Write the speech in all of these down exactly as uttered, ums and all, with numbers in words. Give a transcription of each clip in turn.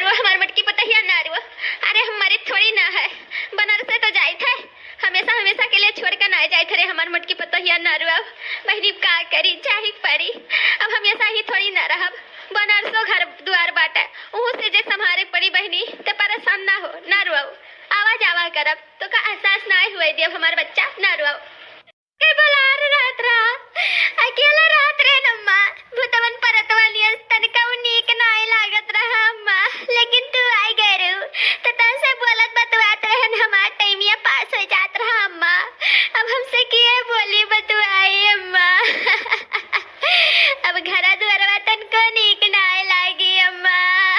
वो हमार मोटकी पतोहिया ना रुआ। अरे हम मरे थोड़ी ना है, बनारस से तो जाइत है, हमेशा हमेशा के लिए छोड़ के ना जाइत है रे हमार मोटकी पतोहिया ना रुआ। बहिनी का करी, जाही पड़ी, अब हम ऐसा ही थोड़ी ना रहब। बनारसो घर दुआर बाटे, उहू से जे संभारे पड़ी बहिनी, ते परेशान ना हो, ना रुआ, आवा जावा करब, तो का एहसास ना हुए देब हमार बच्चा, ना रुआ। के बोलार रहत रहा, अकेला रहत रहे न अम्मा, भूतवन परतवा नियस तनिका उ नीक नाय लागत रहा अम्मा, लेकिन तू आई गए रहू, त तहसे बोलत बतुआत रहन हमार टाइमिया पास हो जात रहा अम्मा। अब हमसे किए बोली बतुआई अम्मा। अब घरा दुआरवा तनिको नीक नाय लागी अम्मा।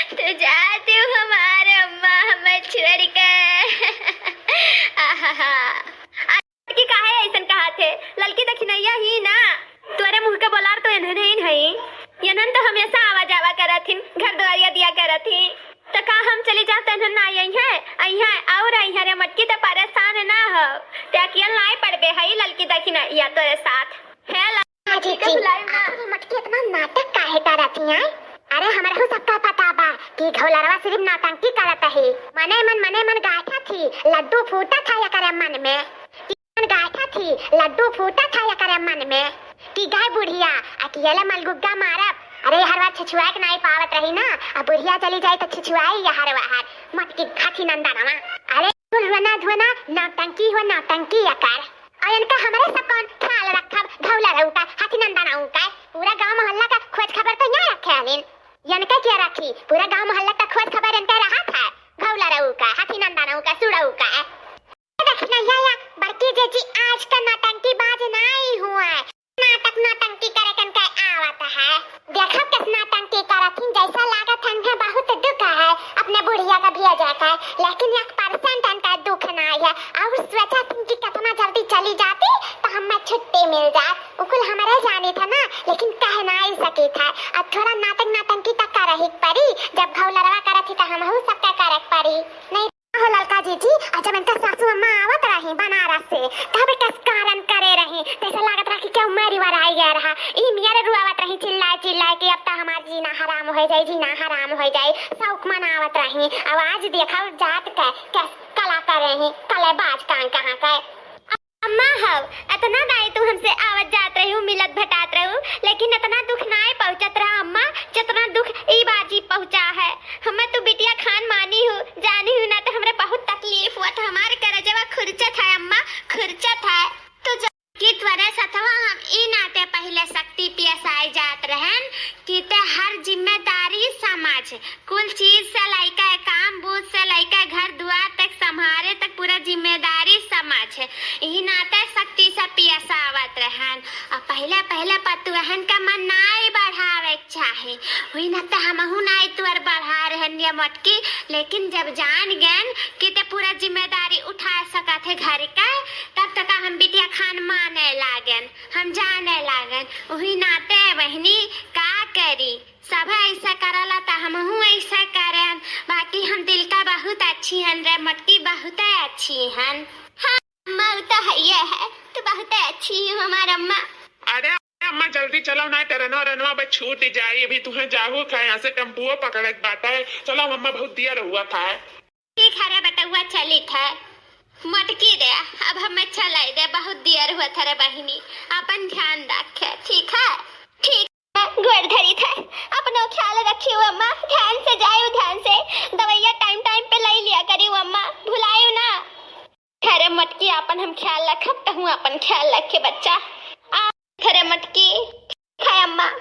तू जाती हमारे अम्मा हमें छोड़ के। आहा। कि काहे ऐसन कहा थे? ललकी दखिनैया ही ना। तोरे मुँह के बोलार तो एन्हन ही नहीं। एन्हन तो हमेशा आवा जावा करत हिन, घर दुआरिया दिया करत हिन। त का हम चली जात एन्हन ना आई है? आई है और आई है रे मोटकी, त परेशान ना हो। ते अकेल नाय पड़बे हई ललकी दखिनैया तोरे साथ। हे ला- हाँ, जीजी, बुलाई ना। आखिर मोटकी इतना नाटक काहे करत ही, आय? अरे, हमरहू सबका पता बा कि घौलरवा सिर्फ नौटंकी करत ही। मने मन, मने मन गाठत ही, लड्डू फूटत है एकरे मन में। कि मन गाठत ही, लड्डू फूटत है एकरे मन में। कि गाय बुढ़िया, अकेले मलगुग्गा मारब। अरे, हर बार छछुआए के नाई पावत रही ना, अब बुढ़िया चली जाई त छछुआई या हर बार। मोटकी हाथी नंदनवा। अरे, धुना, धुना, नौटंकी हो, नौटंकी एकर। और इनका हमरे सब कौन ख्याल रखब, घौलरऊ का, हाथी नंदनऊ का, पूरा गांव मोहल्ला का खोज खबर तो यहाँ रखे हलिन। इनका क्या रखी, पूरा गांव मोहल्ला का खोज खबर इनका रहत है, घौलरऊ का, हाथी नंदनऊ का, सुड़ऊ का। देखी ना, या, या, बड़की जीजी आज का नौटंकी बाज नाई हुआ है। नाटक नौटंकी करे कन के आवत है। देखो किस नौटंकी करत हिन, जैसा लागत है इन्हें बहुत दुख है अपने बुढ़िया का भेजे का, लेकिन एक percent इनका दुख ना है। और सोचत हिन कि कितना जल्दी चली जाती तो हमें छुट्टी मिल जात। उकुल हमरे जानी था ना, लेकिन कह नाई सकी था। अब थोड़ा नाटक नौटंकी तक का रही पड़ी, जब घौलरवा करत ही तो हमहू सबका करे पड़ी। नहीं हो ललका जीजी, और जब इनका सासू अम्मा आवत रही बनारस से, तब कस कारण करे रही, जैसे लागत रहा कि केहू मेरी वर आई गया रहा। ई मेरे रुआवत रही चिल्लाए चिल्लाए कि अब तो हमार जीना हराम हो जाए, जीना हराम हो जाए, शौक मनावत रही। अब आज देखा जात के, के कला करे ही, कलेबाज कान कहाँ के। अम्मा हव, अतना दाई तू हमसे आवत जात रहू, मिलत भटात रहू, लेकिन अतना दुख नाय पहुँचत रहा अम्मा, जतना दुख ई बाजी पहुँचा है। हमें तू बिटिया खान मानी हूँ, जानी हूँ ना, तो हमरे बहुत तकलीफ हुआ था, हमार करजवा खुरचत है अम्मा, खुरचत है। तू जा-, कि तोरे सथवा हम ई नाते पहिले शक्ति पियसाए जात रहन, कि ते हर जिम्मेदारी समझ, कुल चीज से लइके, काम बूझ से लइके, घर दुआर तक संभारे तक पूरा जिम्मेदारी समझ। यही नाते शक्ति से पियसावत रहन। और पहले, पहले पतुअहन का मन नाई बढ़ावे के चाहे। वही नाते हमहू नाई तुअर बढ़ा रहन ये मोटकी, लेकिन जब जान गन कि ते पूरा जिम्मेदारी उठा सकत है घर का, तब तक हम बिटिया खान माने लागन, हम जाने लागन। वही नाते बहिनी का करी, सभे ऐसा करला त हमहू ऐसा करन। बाकी हम दिल का बहुत अच्छी हन रे मोटकी, बहुते अच्छी हन। हाँ अम्मा, उ तो हइये है, तू बहुते अच्छी हो हमार अम्मा। अरे अम्मा, जल्दी चलो ना, ट्रेनवा रेनवा बस छूट जाई, अभी तुहें जाहू का यहाँ से टेम्पुओ पकड़े के बाटे। चलो अम्मा, बहुत देर हुआ था। ठीक है रे बेटउआ, चलित है। मोटकी रे, अब हमें चलाई दे, बहुत देर हुआ था रे बहिनी, अपन ध्यान रखे, ठीक है? ठीक है, गोड़ धरी थे, अपनो ख्याल रखियो अम्मा, ध्यान से जायो, ध्यान से, दवाइया टाइम टाइम पे लई लिया करियो अम्मा, भुलायो ना। अरे मोटकी, अपन हम ख्याल रखब, तहूँ अपन ख्याल रखे बच्चा। आ, अरे मोटकी, ठीक है अम्मा।